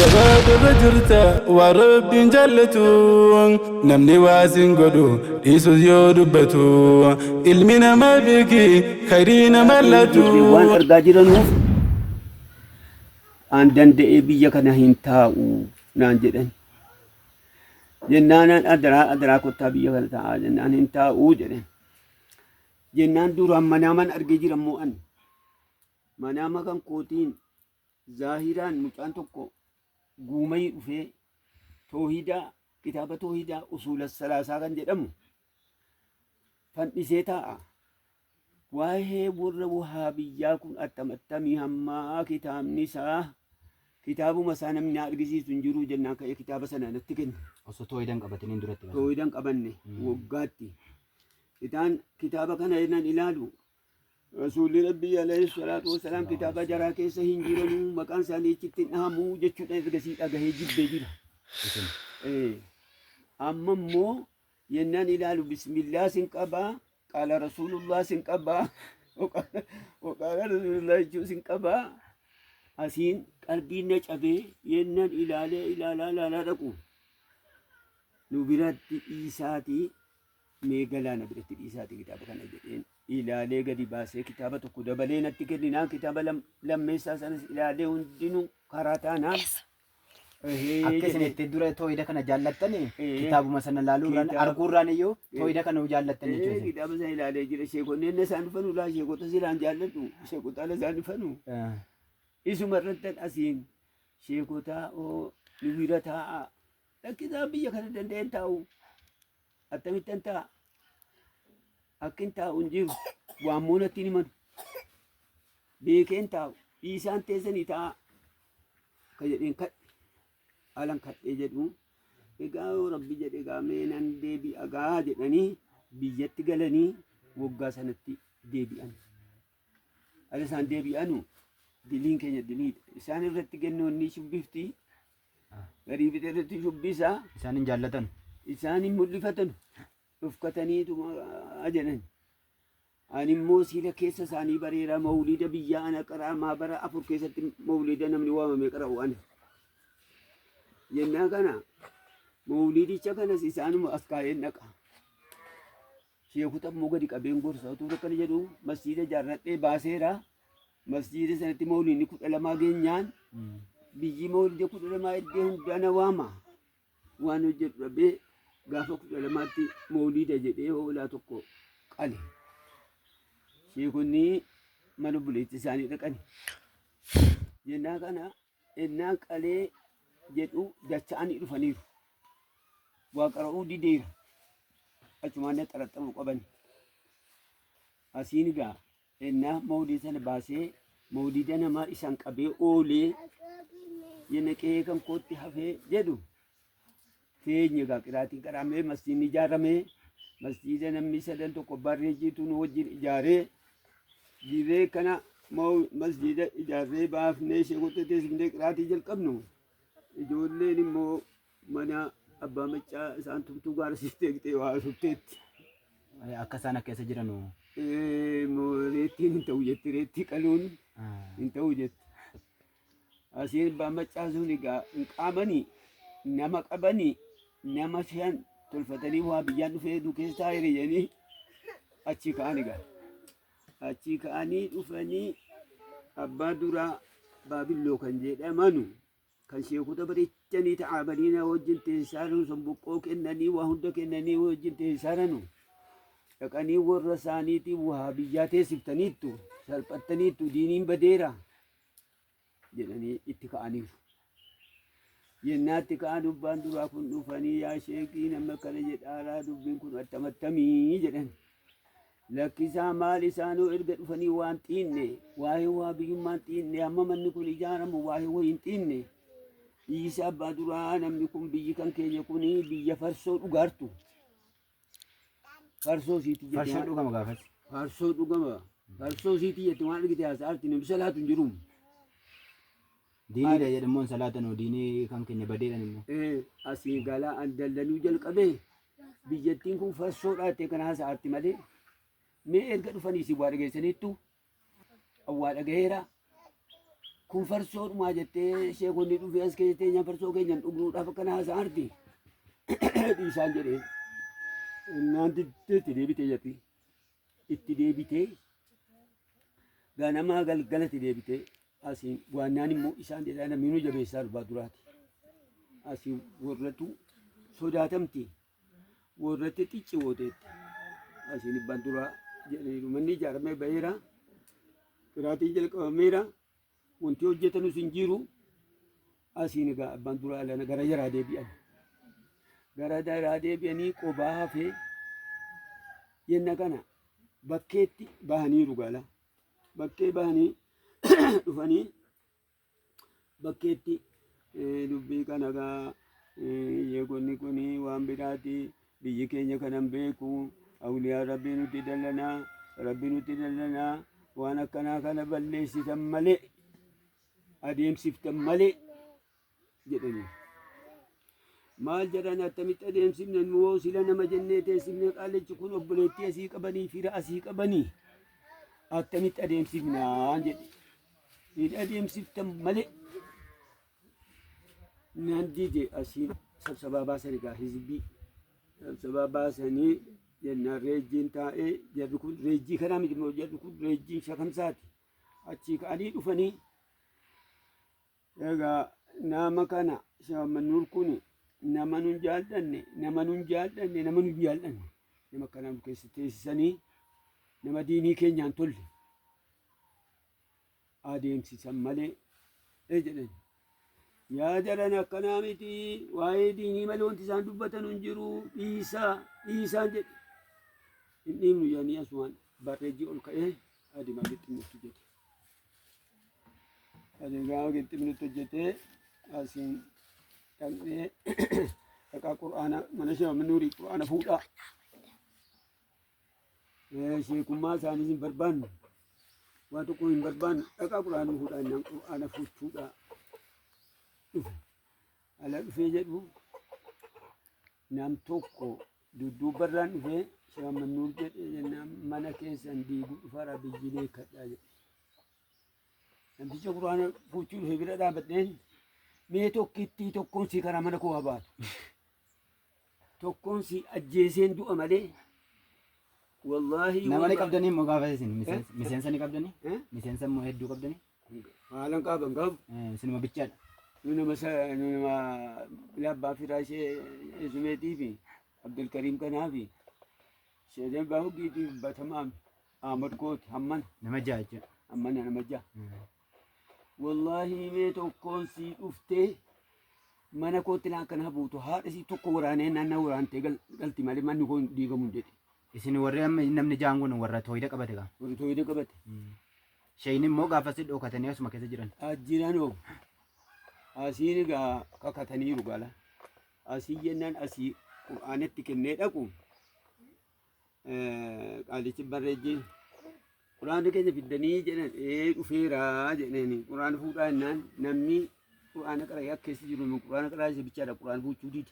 Jabaadhu irra jirta waan Rabbiin jaallatu. Namni waa sin godhu dhiisus yoo dubbatu. Ilmi namaa beeki khayrii nama laatu. Waan argaa jiranuuf an danda'ee biyya kana hin taa'u naan jedhan. Jennaan adaraa adaraa kottaa biyya kana taa'aa jennaan hin taa'u jedhan. Jennaan duraan manaaman argee jira immoo an. Manaama kan kootiin zaahiraan mucaan tokko guumayii dhufee toohidaa kitaaba toohidaa usuula salaasaa kan jedhamu fandhisee taa'a. Waa'ee warra wahaabiyyaa kun attam attamii hammaa kitaabni isaa kitaabuma isaa namni na argisiisu hin jiru jennaan ka'ee kitaaba sana natti kenne. Osoo toohidan qabatiniin duratti. Toohidan qabanne waggaatti. Itaan kitaaba kana jennaan ilaalu Rasuulli Rabbii alayhi salaatu wassalaam kitaaba jaraa keessa hin jiranuu maqaan isaanii achitti hin dhahamuu jechuudha ergasii dhagahee jibbee jira. Amma immoo yennaan ilaalu bismillaa sin qabaa qaala rasuulullah sin qabaa waqaala rasuulullah jechuu sin qabaa asiin qalbiin na cabee yennaan ilaalee ilaalaa ilaalaa dhaqu nu biratti dhiisaatii mee galaana biratti dhiisaatii kitaaba kana jedheen ilaalee gadi baasee kitaaba tokko dabalee natti kenninaan kitaaba lammeessaa sanas ilaalee hundinuu karaa taanaan Akka isin itti dura tooyida kana jaallattani kitaabuma sana laaluurraan arguurraan iyyuu tooyida kana jaallattan jechuudha. Kitaaba sana ilaalee jira. Sheekonni inni isaan dhufanu laa sheekota silaan jaalladhu. Sheekota ala isaan dhufanu. Isuma irratti asiin sheekotaa oo nu bira taa'a. Lakkisaa biyya kana danda'een taa'u. Akkamittan taa'a? Akkin taa'u hin jiru. Waammoo natti hin himanu. Beekeen taa'u. Dhiisaan teessanii taa'a. Akka jedheen kadhe. Alan kadhee jedhu. Egaa yoo rabbi jedhe egaa mee nan deebi'a gaa jedhanii biyyatti galanii waggaa sanatti deebi'an. Ala isaan deebi'anu diliin keenya diliidha. Isaan irratti gennoonni shubbifti. Garii bita irratti shubbisa. Isaan hin jaallatan. Isaan hin mul'ifatan. Dhufkataniituma jedhan. Ani immoo siila keessa isaanii bareera mawliida biyyaa ana qaraa maabara 4 keessatti mawliida namni waamamee qara'u ana. Yennaa kana mawliidicha kanas isaanuma as kaa'een dhaqa. Sheekota immoo gadi qabeen gorsa utuu akkana jedhu masjiida ijaarradhee baaseera. Masjiida sanatti mawliidni 12 geenyaan biyyi mawliida 12 iddoo hundaa na waama. Waan hojjedhu dhabee gaafa 12tti mawliida jedhee hoolaa tokko qale. Sheekonni mana obboleettii isaanii dhaqani. Jennaa kana ennaan qalee jedhu dacha'anii dhufaniiru. Waa qara'uu dideera. Achumaan na xaraxaruu qabani. Asiin egaa ennaa mawliida sana baasee mawliida namaa isaan qabee oolee yenna qe'ee kan kootti hafee jedhu teenye egaa qiraatiin qaraamee masjiidni ijaaramee masjiida namni sadan tokko barreejiitu nu wajjin ijaaree dirree kana masjiida ijaarree baafnee sheekota teessifnee qiraatii jalqabnu ijoolleen immoo mana abbaa maccaa isaan tumtuu gaara sitti eegdee waa turteetti. Akka isaan akka keessa jiranu. Reettiin hin ta'u jetti reettii qaluun hin ta'u jetti. Asiin abbaan maccaa sun egaa hin qaamanii nama qabanii nama 5 tolfatanii waa biyyaan dhufee nu keessa taa'ee jedhanii achii ka'an egaa. Achii ka'anii dhufanii abbaa duraa Baabilloo kan jedhamanu kan sheekota bareechanii ta'aabanii na wajjin teessaaranu somboqqoo kennanii waa hunda kennanii wajjin teessaaranu dhaqanii warra isaaniitiin waa biyyaa teessiftaniittu salphattaniittu diiniin badeera jedhanii itti ka'aniiru. Yennaa itti ka'an abbaan duraa kun dhufanii yaa sheekii nama akkana jedhaaraa dubbiin kun attamattamii jedhan. Lakkisaa maal isaanoo erga dhufanii waan xiinne waa'ee waa biyyummaan xiinne hamma manni kun ijaaramu waa'ee wayii hin xiinne. Dhiisa abbaa duraa namni kun biyyi kan keenya kun biyya farsoo dhugaartu. Farsoo siiti jette. Farsoo dhugama gaafas. Farsoo dhugama. Farsoo siiti jette waan argite haasa'aarti namni salaatu hin jiru. Diiniidha jedhamuun hin salaatanu diinii kan keenya badeedhan immoo. Asii galaa an dallanuu jalqabee biyyattiin kun farsoo dhaattee kan haasa'aatti malee mee erga dhufanii isin waa dhageessaniittu waa dhagaheera. Kun farsoodhumaa jettee sheekonni dhufee as keessa teenyaan farsoo keenyan dhugnuudhaaf akkana haasa'an arti. Dhiisaan jedhee. Innaan diddee itti deebitee jetti. Itti deebitee ganamaa galgalatti deebitee asiin waannaan immoo isaan jedhaa namni nu jabeessaa durbaa duraati. Asiin warratu sodaatamti. Warratti xicci gooteetti. Asiin ibbaan duraa jedhaniiru. Manni ijaaramee baheera. Qiraatiin jalqabameera. Wanti hojjetanus hin jiru. Asiin egaa abbaan duraa alana gara jaraa deebi'an. Gara jaraa deebi'anii qobaa hafee yenna kana bakkeetti bahaniiru gaala. Bakkee bahanii dhufanii bakkeetti dubbii kana gaa yeegonni kun waan biraati biyyi keenya kanan beeku awliyaa rabbii nutti dallanaa rabbii nutti dallanaa waan akkanaa kana balleessitan malee adeemsiftan malee jedhanii. Maal jedhan attamitti adeemsifne nu sila nama jennee teessifne qaalichi kun obboleettii asii qabanii fira asii qabanii attamitti adeemsifnaa jedhe. Hin adeemsiftan malee naan dide asiin sabsabaa baasan egaa hizbii sabsabaa baasanii jennaan reejjiin taa'ee jarri kun reejjii kanaa miti immoo jarri kun reejjiin shakamsaati achii ka'anii dhufanii egaa nama kana shaammannuur kun nama nun jaallanne nama nun jaallanne nama nun jaallanne nama akkanaa nu keessa teessisanii nama diinii keenyaan tolle adeemsisan malee jedhan. Yaa jaran akkanaa miti waa'ee diinii malee wanti isaan dubbatan hin jiru dhiisaa dhiisaan jedhe. Hin dhiibnu jedhanii asumaan barreejjii ol ka'ee adeemaa gixximnutti hojjete. Adeemaa gixximnutti hojjetee asiin dhaqnee dhaqaa qur'aana mana ishee nuurii qur'aana fuudhaa. Sheekummaa isaaniis hin barbaannu. Waan tokko hin barbaannu. Dhaqaa quraana fuudhaa jennaan quraana fuuchuudhaa dhufe. Ala dhufee jedhu nam tokko dudduubarraan dhufee Shaammannuur jedhee jennaan mana keessan diiguu dhufaara biyyi beekadhaa jedhe. Namticha quraana fuuchuu dhufe bira dhaabadheen mee tokkittii tokkoon si karaa mana koo haa baatu. Tokkoon si ajjeeseen du'a malee wallaahi Nama ni wallaahi. qabdanii immoo gaafa isin miseensa ni qabdanii? Eh? Miseensa immoo hedduu qabdanii? Haalan qaban qabu. Isinuma bichaadha. Nu nama nu nama abbaa firaa ishee Esumeetii fi Abdulkariim kanaa fi Sheedeen Baahuggiitii fi Batamaam Ahmad Kooti hammana Nama ja'a jechuudha. hammana nama ja'a. Wallaahi mee tokkoon sii dhuftee mana kootti laan kana buutu haadha isii tokko waraanee naannoo waraantee galti malee manni koo hin diigamu jedhe. Isin warri amma namni ja'an kun warra tooyida qabate gaa. Warri tooyida qabate. Sheeyni immoo gaafasi dhokatanii asuma keessa jiran. Ajjiranoo asiin egaa kakataniiru gala. Asii jennaan asii qur'aanatti kennee dhaqu qaalichi barreejji qur'aana keenya fiddanii jedhan ee dhufeera jedheen qur'aana fuudhaa jennaan namni qur'aana qara'ee akka keessa jiru qur'aana qara'aa isa bichaadha qur'aana fuuchuu dide.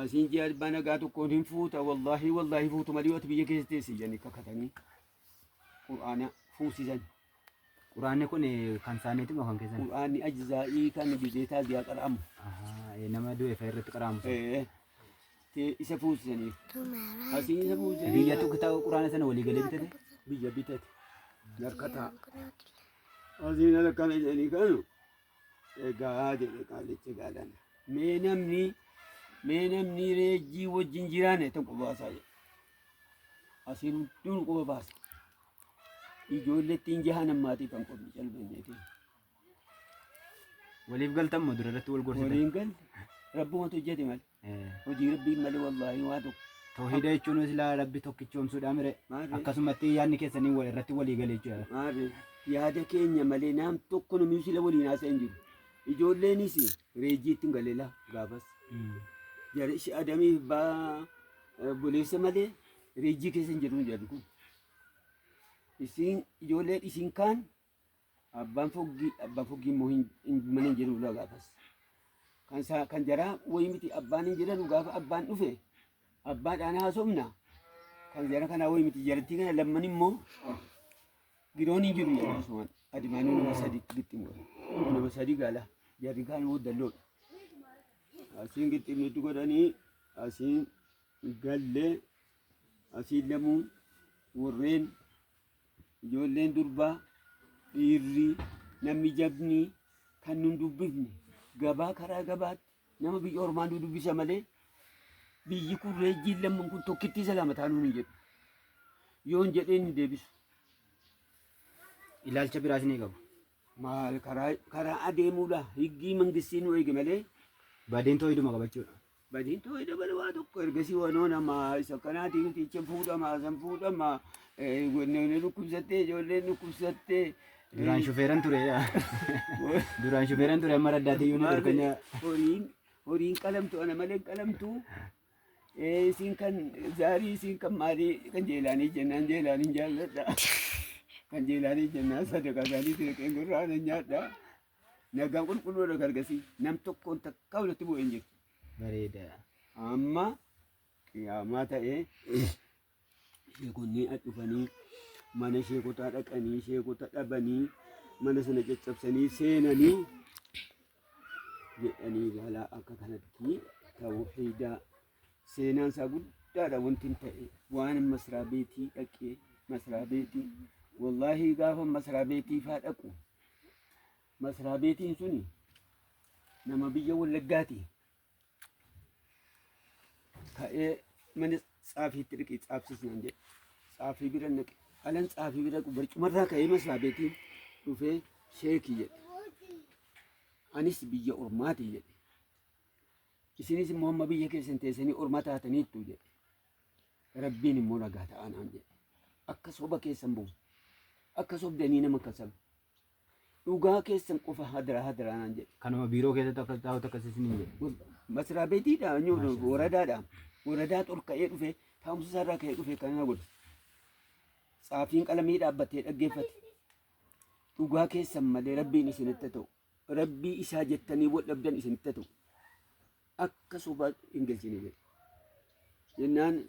Asiin ji'a abbaa nagaa tokkoon hin fuuta wallaahi wallaahi fuutu malee ati biyya keessa teesse jedhanii kakatanii qur'aana fuusisan. Quraanni kun kan isaaniiti moo kan keessan? Qur'aanni ajzaa'ii kan gizee taaziyaa qara'amu. Nama du'e fa'a irratti qara'amu. Isa fuusisaniif. Asiin isa fuusisanii. Biyyatu kitaaba quraana sana walii galee bitate? Biyya bitate. Harkataa. Asiin akkana jedhanii kanu. Egaa jedhe qaalichi gaadhaan. Mee namni reejjii wajjin jiraanne tan quba baasaa jedhe. Asiin hundinuu quba baasa. Ijoollettiin jaha nammaatiif kan qobni calbanneeti. Waliif galtan moo dura irratti wal gorsitan? Waliin galle rabbumatu hojjete malee. Hojii rabbiin malee wallaahi waa tokko. Tawhiida jechuun silaa rabbi tokkichoomsuudha mire. Akkasumatti yaadni keessanii wal irratti walii galee jechuudha. Maarree yaada keenya malee naam tokko namni sila waliin haasa'e hin jiru. Ijoolleenis reejjiitti hin galeela gaafas. Jara ishee adamii baa obboleessa malee reejjii keessa hin jiru jarri kun. Isiin ijoolleen isiin kaan abbaan foggii abbaan foggii immoo hin mana hin jiru gaafas. Kan isaa kan jaraa wayii miti abbaan hin jedhanu gaafa abbaan dhufe abbaadhaan haasofna. Kan jara kanaa wayii miti jarattii kana lamman immoo Giroon hin jiru jedhan asumaan. Adimaanuu nama sadi gixxim godhan. Nama sadi gala. Jarri kaan wooddalloodha. Asiin gixxim nutti godhanii asiin gallee asiin lamuu warreen ijoolleen durbaa dhiirri namni jabni kan nun dubbifne gabaa karaa gabaatti nama biyya ormaa nu dubbisa malee biyyi kun reejjiin lamman kun tokkittii salaamataa nuun hin jedhu. Yoon jedheen hin deebisu. Ilaalcha biraas ni qabu. Maal karaa karaa adeemuudha higgii mangistii nu eege malee Badeen tooyiduma qabachuudha. Badiin tooyida bala waa tokko ergasii wanoo namaa isa kanaatii miti icha fuudhama san fuudhama namni dhukkubsattee ijoolleen dhukkubsattee. Duraan shufeeran ture. Duraan shufeeran ture amma raddaatii iyyuu ni dhorkanya. Horiin horiin qalamtu ana malee hin qalamtu. Isiin kan zaarii isiin kan maalii kan jeelaanii jennaan jeelaaniin jaalladha. Kan jeelaanii jennaan sadaqaa isaanii tirqeen gurraa nan nyaadha. Nagaan qulqulluudha gargasii nam tokkoon takkaa walitti bu'ee hin jiru. Bareeda. Amma qiyaamaa ta'ee sheekonni as dhufanii mana sheekotaa dhaqanii sheekota dhabanii mana sana caccabsanii seenanii jedhanii galaa akka kanatti tawhiidaa seenaan isaa guddaadha wanti hin ta'e waan masraa beetii dhaqee masraa beetii wallaahi gaafa masraa beetii faa dhaqu Masraa beetiin suni nama biyya Wallaggaati. Ka'ee mana tsaafiitti dhaqee tsaafsis naan jedhe. Tsaafii bira naqe. Alan tsaafii bira dhaqu barcumarraa ka'ee masraa beetiin dhufee sheekii jedhe. Anis biyya ormaati jedhe. Isinis immoo amma biyya keessan teessanii orma taataniittu jedhe. Rabbiin immoo nagaa ta'aa naan jedhe. Akka soba keessan bu'u. Akka sobdanii nama kasan. Dhugaa keessan qofa hadaraa hadaraa naan jedhe. Kanuma biiroo keessatti akka taa'utu akkas isiniin jedhe. Masraa beetiidha woradaadha. Woradaa ol ka'ee dhufe taa'umsa isaarraa ka'ee dhufe kana godhe. Tsaafiin qalamii dhaabbatee dhaggeeffate. Dhugaa keessan malee rabbiin isinitti ta'u. Rabbii isaa jettanii wal dhabdan isinitti ta'u. Akka sobaa hin galchine jedhe. Jennaan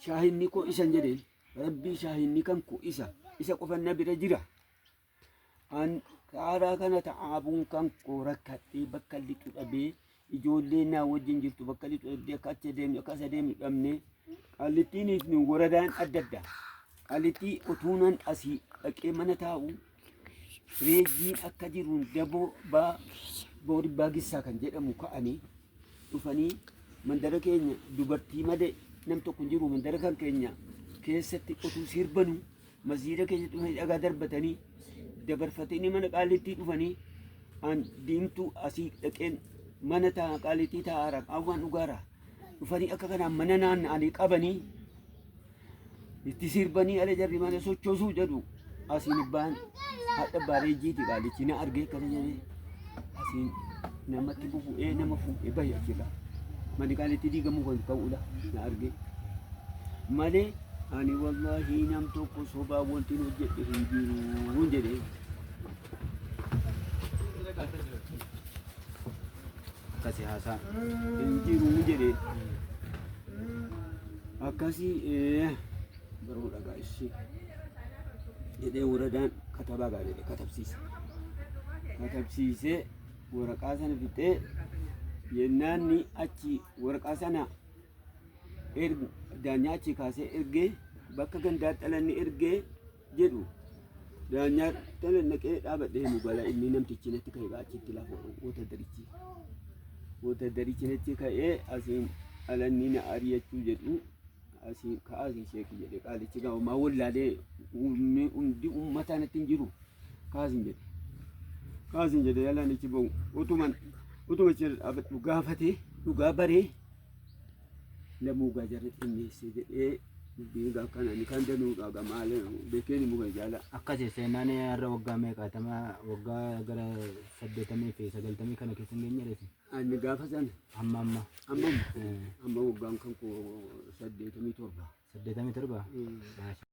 shaahinni koo isan jedheen rabbii shaahinni kan koo isa isa qofan na bira jira. An kaaraa kana ta'aabuun kan koo rakkadhee bakka lixu dhabee ijoollee naa wajjin jirtu bakka lixu dhabdee akka achi deemnu akka asa deemnu dhabne qaallittiiniif nu woradaan adda adda. Qaallittii otuunan asii dhaqee mana taa'u reejjiin akka jiruun daboo baa booribbaa gissaa kan jedhamu ka'anii dhufanii mandara keenya dubartii malee nam tokko hin jiru mandara kan keenya keessatti otuu sirbanu masjiida keessa dhufanii dhagaa darbatanii dabarfatanii mana qaallittii dhufanii an diimtuu asii dhaqeen mana taa qaallittii taa'aara qaawwaan dhugaara dhufanii akka kanaan mana naanna'anii qabanii itti sirbanii ala jarri mana sochoosuu jedhu asiin abbaan hadha bareejiiti qaalichi na argee akkana jedhee asiin namatti bubu'ee nama fuudhee bahe achirraa manni qaalitti diigamuu kan ka'uudha na argee malee ani wallaahi nam tokko sobaa wanti hojjedhe hin jiru jedhee. Akkasi haasaa. Hin jiru jedhee. Akkasii baruu dhagaa ishii jedhee woradaan katabaa gaa jedhe katabsiise. Katabsiisee waraqaa sana fixee yennaanni achi waraqaa sana daanyaa achi kaasee ergee bakka gandaa dhalanni ergee jedhu daanyaa dhalan dhaqee dhaabadhee himu bala inni namtichi natti ka'e achitti lafa wotaddarichi. Wotaddarichi natti ka'ee asiin dhalanni na ari'achuu jedhu asiin ka'aa sheeki jedhe qaalichi gaa'umaa wallaalee hundi uummataa natti hin jiru kaasin jedhe. Kaasin jedhe yalaan ichi ba'u utuman utuma achi dhaabadhu gaafatee dhugaa baree lamuu gaa jarri xinneesse jedhee dubbiin gaa kana ani kan danuudha gaa maal beekeen immoo kan jaala. Akkasi seenaan har'a waggaa meeqaatama waggaa gara 80 fi 90 kana keessa hin geenye reefi. Ani gaafa sana Amma amma. Amma amma waggaan kan koo 87. 87? Maasha.